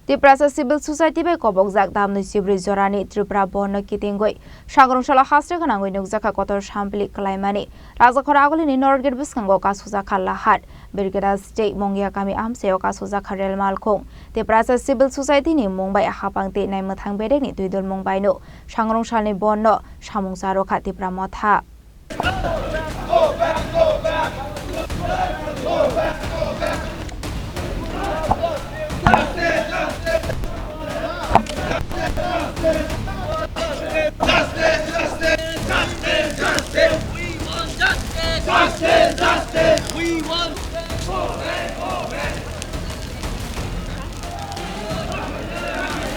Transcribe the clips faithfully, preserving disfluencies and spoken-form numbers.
Tiprasa Civil Society bai kobokjak damnwi chibrwi jorani Tripura Bandh no kitingwi sangrong salo haste gwnangwi nukjakha kotor sampli kwlaimani. Rajakhor Agulini North Gate bwskango kasujakha lahar. Birgeda State Mungia Kami amchaio kasujakha rel malkhung. Tiprasa Civil Society ni mung bai hapang tei naimwthang bedekni twi dulmung baino sangrong salni bandh no samung charwkha Tipra Motha.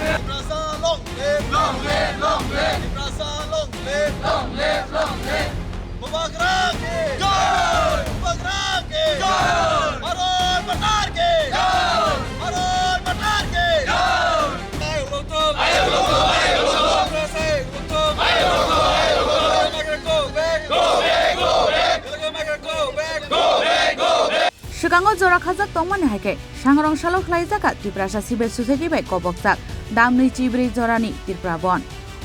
Tiprasa long live! Long live! Long live! Tiprasa long live! Long live! Long live! Bubagra ki jai! Bubagra ki jai! Bharat Matar ki jai! Bharat Matar ki jai! Ayo lotok! Ayo lotok! Ayo lotok! Tiprasa ayo lotok! Ayo lotok! Go back! Go back! Go back! Go back! Go back! Go back! Swkango jora khajak tongmani hai khe, sangrong salo khlaijak kha Tiprasa Civil Society bai kobokjak damnwi chibrwi jorani Tripura Bandh.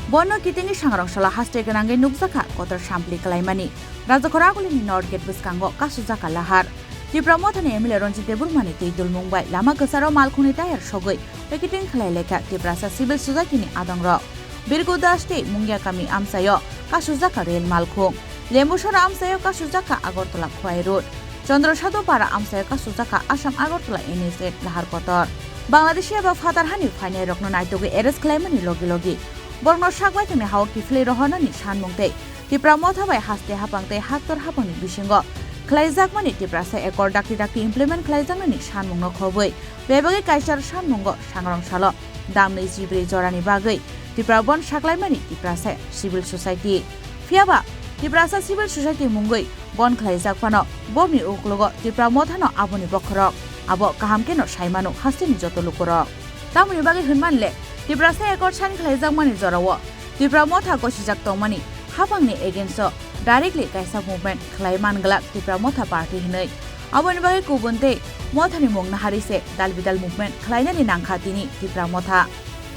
Bandh no kitingwi sangrong salo haste gwnangwi nukjak kha kotor sampli kwlaimani. Rajakhor Agulini North Gate bwskango kasujak kha lahar. Tripura Mothani M L A Ranjit Debbarmani twi dulmung bai lama kwcharo malkhungni tayar sogwi picketing khlai laikha Tiprasa Civil Society ni adongrok. Birgeda State Mungia Kami amchaio kasujak kha rel malkhung. Lembusora amchaio kasujak kha Agartala Khowai Road. Chandrasadhu Para amchaio kasujak kha Assam Agartala N H eight lahar kotor. Bangladeshi eba phatar hani phainairokno naitugwi arrest khlaimani logi logi borokno sak baithangni hao kiphilwi rohornani sanmung tei Tipra Motha bai haste haphang tei haktor haphangni bisingo khlaijakmani Tiprasa Accord dakti dakti implement khlaijaknani sanmungno khobwi bebagwi kaichar sanmungo sangrong salo damnwi chibrwi jorani bagwi Tipra Bandh saklaimani Tiprasa Civil Society. Phiyaba Tiprasa Civil Society mungwi bandh khlaijak phano borokni uklogo Tipra Mothano aboni bokhorok abo kaham kheno saimano hasteni joto lukurok. Tamoni bagwi hwnman le Tiprasa Accord sign khlaijakmani jorao Tipra Motha gosijak tongmani haphangni against o directly kaisa movement khlai man glak Tipra Motha Party hinwi. Aboni bagwi kubun tei Mothani mung naharwi se dal bidal movement khlainani nangkha tini Tipra Motha.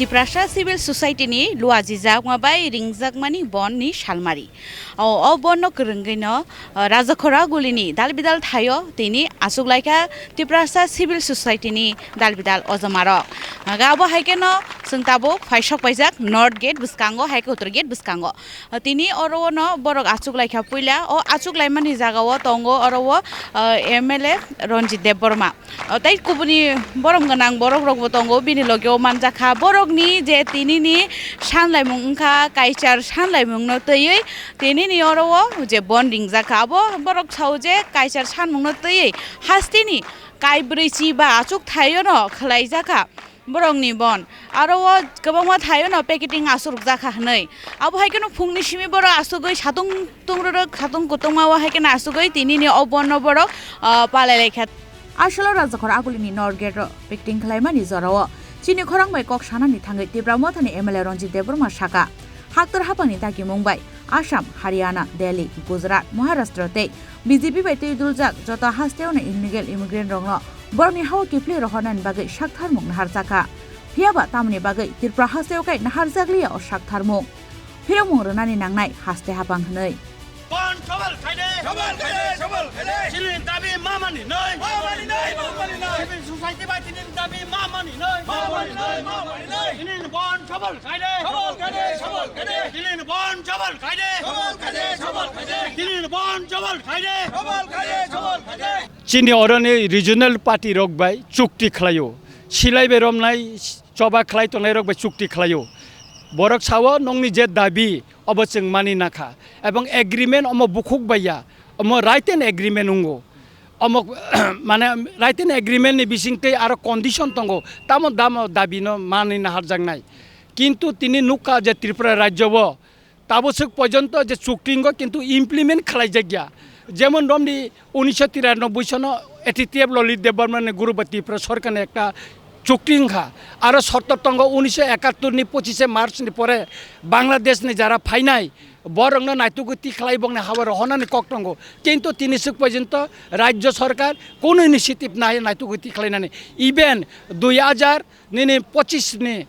Tiprasa Civil Society ni luajijakma bai ringjakmani bandh ni salmari. O, o bandh no kwrwngwi no, o, Rajakhor Agulini dal bidal thaio tini achuk laikha Tiprasa Civil Society ni dal bidal ojomarok. Aga abo hai kheno chwng tabuk phaisok paijak North Gate bwskango, hai khe Uttor Gate bwskango. O, tini oro no borok achuk laikha puila, o achuk laimani jagao tongo oro o, o, M L A Ranjit Debbarma. O, tei kubuni borom gwnang borok rokbo tongo, bini logeo manjakha. Borokni je tinini sanlaimung wngkha, kaichar sanlaimungno twiwi tinini oro o je bandh ringjakha. Abo borok sao je kaichar sanmungno twiwi hasteni kaibrwi chi ba achuk thaio no khlaijakha borokni bandh. Aro o kwbangma thaio no packeting aswk rwkjakha hwnwi. Abo hai kheno phungni simi borok asugwi satung tungrwrwk, satung kutungma o hai kheno asugwi tinini o bandh no borok, ah, palai laikha. Aswlo Rajakhor Agulini North Gate o picketing khlaimani jorao chini khorang bai kok sanani thangwi Tipra Mothani M L A Ranjit Debbarma saka, haktor haphangni dagimung bai Assam, Haryana, Delhi, Gujarat, Maharashtra tei B J P bai twi duljak joto hasteo no illegal immigrant rokno borokni hao kiphilwi rohornani bagwi saktharmung naharjakha. Phiyaba tamoni bagwi Tripura hasteo khe naharjakliya o saktharmung. Phirokmung rwnani nangnai haste haphang hwnwi. Bandh sabal khaide. Sabal khaide, sabal khaide. Chini dabi ma mani nai. Ma mani nai, ma mani nai. Civil society bai chini dabi ma mani nai. Ma mani nai, ma mani nai. Chini bandh sabal khaide. Sabal khaide, sabal khaide. Chini bandh sabal khaide. Sabal khaide, sabal khaide. Chini bandh sabal khaide. Sabal khaide, sabal khaide. Chini oroni regional party rok bai chukti khlaio. Silai bai romnai choba khlai tongnai rok bai chukti khlaio. Borok sao nongni je dabi obo chwng mani nakha. Ebong agreement omo bukhuk bai ya. Omo written agreement wngo. Omo mane written agreement ni bising tei aro condition tongo. Tamo damo dabi no mani naharjaknai. Kintu tini nukha je Tripura rajyo bo taboswk porjonto je chukti wngo kintu implement khlaijakya. Jemon romni unisho tiranoboi sono A T T F Lalit Debbarma ni guru ba Tripura sorkar ni ekta chukti wngkha. Aro sottor tongo unisho ekattor ni pochishe March ni pore Bangladesh ni jara phainai borokno naitugwi tikhlai bongni habo rohornani kok tongo. Kintu tini swk porjonto rajyo sorkar kono initiative nai naitugwi tikhlainani. Even dui hajar nini pochis ni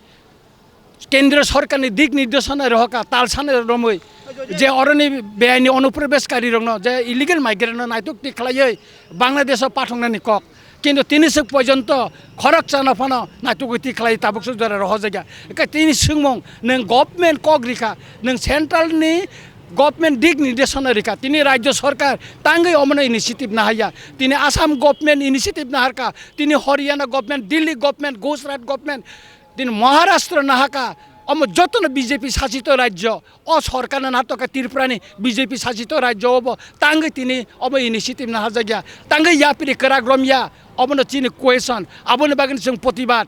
kendriyo sorkarni dik nirdeshona rohorkha talsani romwi je oroni beaini onuprobeshkarirokno je illegal migrant no naituk tikhlaiwi Bangladesho pathoknani kok. Kintu tini swk porjonto khoroksa no phano naitugwi tikhlai tabuk swk jora rohorjakya. Khe tini swngmung nwng government kok rikha, nwng central ni government dik nirdeshona rikha, tini rajyo sorkar tangwi omono initiative nahaiya. Tini Assam government initiative naharkha, tini Haryana government, Delhi government, Gujarat government, tini Maharashtra nahaka, omo jotono B J P sasito rajyo, o sorkarno natoka Tripurani B J P sasito rajyo obo tangwi tini omo initiative naharjakya, tangwi yapri kwrak romya, obono chini question, aboni bagwi chwng protibad.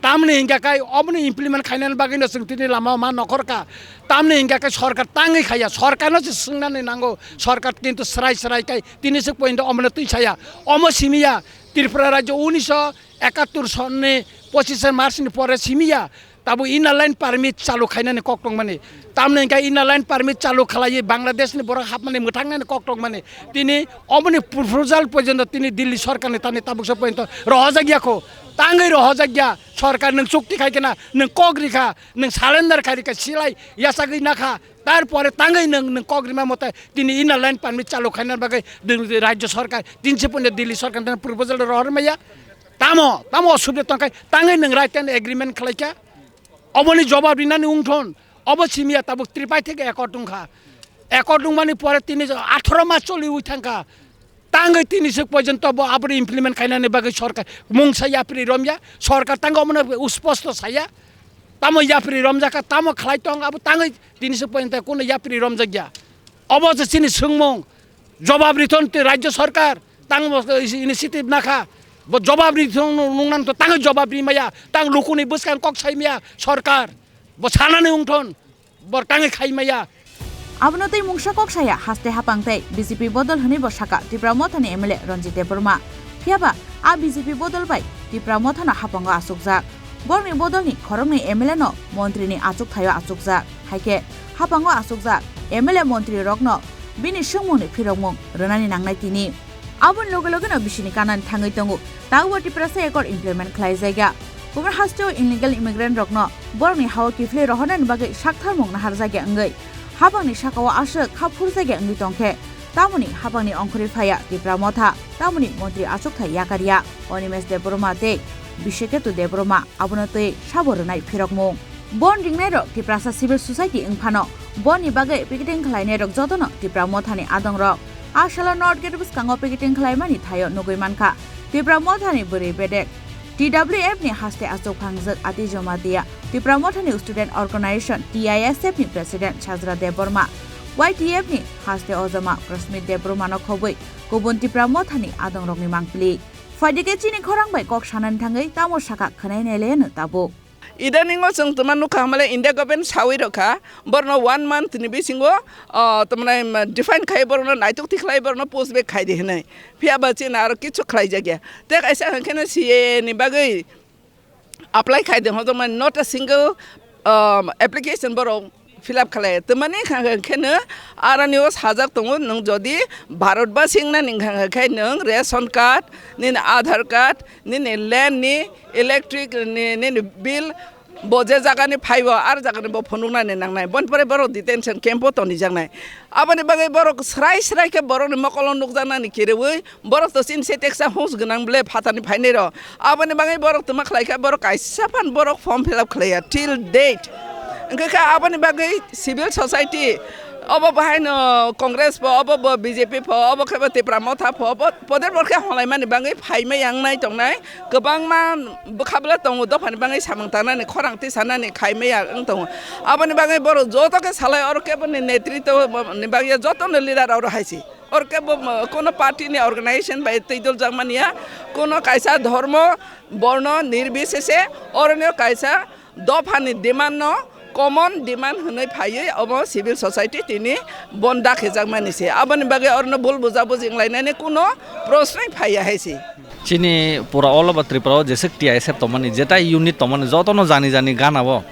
Tamni hingka kai obono implement khainani bagwino chwng tini lama ma nokhorka. Tamni hingka kai sorkar tangwi khaiya, sorkarno se swngnani nango, sorkar kintu srai srai kai tini se point omono twi saya. Omo simiya Tripura rajyo unisho ekattor sonni pochishe March ni pore simiya, tabo inner line permit chalu khainani kok tongmani. Tamni hingke inner line permit chalu khalaiwi Bangladesh ni borok hapmani mwthangnani kok tongmani. Tini omoni proposal porjonto tini Delhi sorkarni tani tabuksa porjonto rohorjakya kho. Tangwi rohorjakya, sorkar nwng chukti khai khena, nwng kok rikha, nwng surrender khai rikha, silai yachagwi nakha. Tarpore tangwi nwng, nwng kok rima mote tini inner line permit chalu khaina bagwi nwng rajyo sorkar, tinsi porjonto Delhi sorkar tani proposal rohor maya. Tamo, tamo osubida tongkhai, tangwi nwng right and agreement khlaikha. Oboni jobab rinani wngthon, obo simiya tabuk tripai theke accord wngkha. Accord wngmani pore tini atharo mas choliwi thangkha. Tangwi tini swk porjonto bo aboni implement khainani bagwi sorkar mungsa yapri romya, sorkar tangwi omono usposto saya. Tamo yapri romjakha, tamo khlai tong, abo tangwi tini swk porjonto kuno yapri romjakya. Obo se chini swngmung, jobab rithon tei rajyo sorkar, tang bo initiative nakha, bo jobab rithon nungnan to tang jobab rimaya, tang lukuni bwskang kok saimaya sorkar, bo sanani wngthon, bo tangwi khaimaya. Abono tei mungsa kok saya haste hapang tei B J P bodol hwnwi bo saka Tipra Mothani M L A Ranjit Debbarma. Phiyaba a B J P bodol bai Tipra Mothano hapango achukjak. Borokni bodolni khoroknwi M L A no montrini achuk thaio achukjak. Haikhe hapango achukjak M L A montrirokno bini swngmungni phirokmung rwnani nangnai tini. Aboni loge logeno bisini kanani thangwi tongo. Tabubo Tiprasa accord implement khlaijakya. Kubun hasteo illegal immigrant rokno borokni hao kiphilwi rohornani bagwi saktharmung naharjakya wngwi hapangni sakao aswk kha phurjakya wngwi tongkhe, tamoni hapangni ongkhorwi phaiya Tipra Motha, tamoni montri achukthai yakarya Animesh Debbarma tei Bisheketu Debbarma. Abono twi sabo rwnai phirokmung. Bon ringnairok Tiprasa Civil Society wngphano bonni bagwi picketing khlainairok jotono Tipra Mothani adongrok. A salo North Gate bwskango picketing khlaimani thaio nugwi mankha Tipra Mothani bwrwi bedek. T W F ni haste achuk phangjak Ati Jamatia, Tipra Mothani Student Organization, T I S F ni President Sajra Debbarma, Y T F ni haste ojama Prasmit Debbarmano khobwi kubun Tipra Mothani adongrokni mangpili. Phaidi khe chini khorang bai kok sanani thangwi tamo sakha khwnai nailaiano tabuk. Idaningo chwng twma nukha hamale India government sawi rokha, borno one month ni bisingo, ah, twmani, um, define khai borno naituk tikhlai borno post back khai di hinwi. Phiya ba chini aro kichu khlai jakya. Te kaisa hwnkhe no C A A ni bagwi apply khai de hojok mani not a single, um, application borok fill up khalai. Twmani kha khe no aroni o sajak tongo, nwng jodi Bharat basi wngna ni kha khe nwng ration card, nini Aadhaar card, nini land ni, electric ni, nini bill, bo je jaga ni phaibo ar jaga ni bo phunuk nani nangnai. Boni pore borok detention camp o toni jaknai. Aboni bagwi borok srai srai khe borok ni mokol o nukjaknani kirewi. Borok to chini se teksa hus gwnang ble phatani phainai rok. Aboni bagwi borok twma khlai kha, borok kaisa phan borok form fill up khlaiya till date. Hwnkhe kha aboni bagwi civil society, obo bahaino Congress pho, obo bo B J P pho, obo khe bo Tipra Motha pho, obo poder bor khe holaimani bagwi phaima yangnai tongnai kwbangma bwkha bwla tongo, dophani bagwi samung tangnani, khorang tisanani khaima ya wng tongo. Aboni bagwi borok joto khe salai oro khe boni netritwo ni bagwi jotono leader oro hai se. Oro khe bo, mo, kono party ni organization bai twi doljak mani ya, kono kaisa dhormo, borno nirbisese, oro no kaisa dopha ni demand no common demand hwnwi phaiwi omo civil society tini bon dakhejak mani se. Aboni bagwi oro no bul buja buji wng lainani kono prosnoi phaiya hai se. Chini pura all over Tripura o jeswk T I S F tongmani, jetai unit tongmani, jotono jani jani gana o,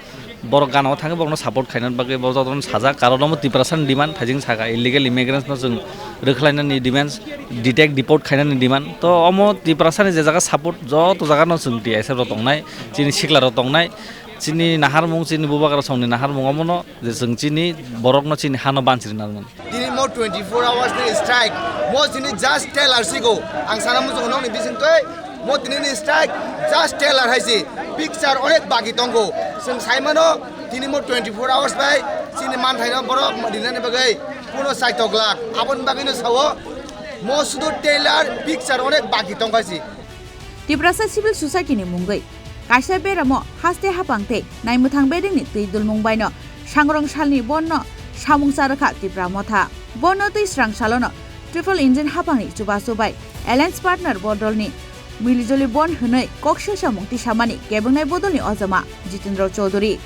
borok gana o thangwi borokno support khaina bagwi borok jotono sajak, karon omo Tiprasani demand, thaijing saka illegal immigrants no chwng rwkhlainani demand, detect deport khainani demand. To omo Tiprasani je jaga support, joto jaga no chwng T I S F rok tongnai, chini sikla rok tongnai, chini naharmung, chini bubagra songni naharmung omono je chwng chini borokno chini hano bansiri narwkmani. Tini mo twenty-four hours ni strike, mo tini just trailer sigo. Ang sana muchung nokni bising twi, mo tini ni strike just trailer hai si. Picture onek baki tongo. Chwng sai mano, tini mo twenty-four hours bai chini manthaino borok rinani bagwi kuno saitok lak. Aboni bagwino sao, mo sudo trailer picture onek baki tongkha si. Tiprasa Civil Society ni mungwi kaisa beramo haste haphang tei naimwthang bedengni twi dulmung baino sangrong salni bonno samung charwkha Tipra Motha. Bonno twi srang salono triple engine haphangni chubachu bai alliance partner bodolni milijoli bon hwnwi kok sesamung tisamani kebwngnai bodolni ojama Jitendra Chaudhury.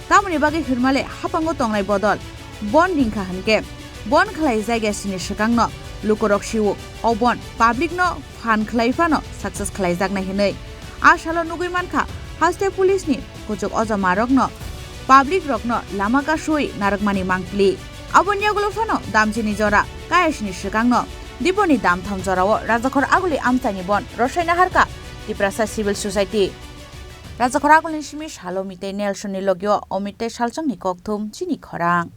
Tamoni bagwi hwnmale haphango tongnai bodol bon ringkha hwnkhe bon khlai jagya sini swkangno lukurok siwo o bon public no phan khlai phano success khlaijaknai hwnwi. A salo nugwi mankha, haste police ni kuchuk ojamarokno public rokno lama kasui narwkmani mangpili. Aboni yagulo phano damchini jora kayasini swkangno diboni damtham jorao Rajakhor Aguli amchaini bon rosai naharkha Tiprasa Civil Society. Rajakhor Agulini simi salo mitei Nelson ni logio Omit tei Salchangni kokthum chini khorang.